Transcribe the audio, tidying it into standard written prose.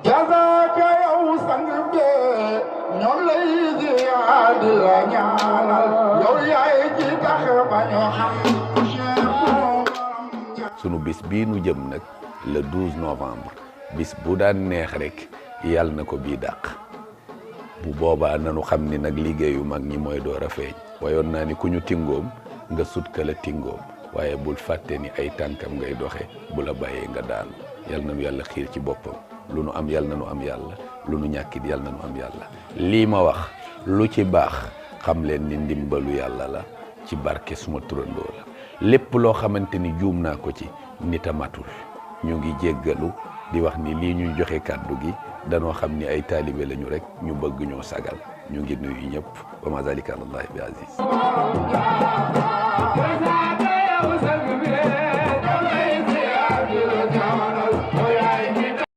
jazaaka yow sang be ñoom lay ziyaar di la ñaanal yow yaay ci tax ba ñu xam sunu bis bii nu jëm nag le 12 novembre bis bu daan neex rek yàlla na ko bii dàq bu boobaa nanu xam ni nag liggéeyu mag ñi mooy door a feeñ wayoon naa ni ku ñu tingoom nga sut ka la tingoom waaye bul fàtte ni ay tànkam ngay doxe bu la bàyyee nga daanu yal na nu yàlla xiir ci boppam lu nu am yal na nu am yàlla lu nu ñàkkit yal na nu am yàlla lii ma wax lu ci baax xam leen ni ndimbalu yàlla la ci barke suma turandoo la lépp loo xamante ni juum naa ko ci nit a matul ñu ngi jéggalu di wax ni lii ñuy joxe kàddu gi danoo xam ni ay taalibe lañu rek ñu bëgg ñoo sagal ñu ngi nuyu ñëpp wa ma zalika alallahi bi aziz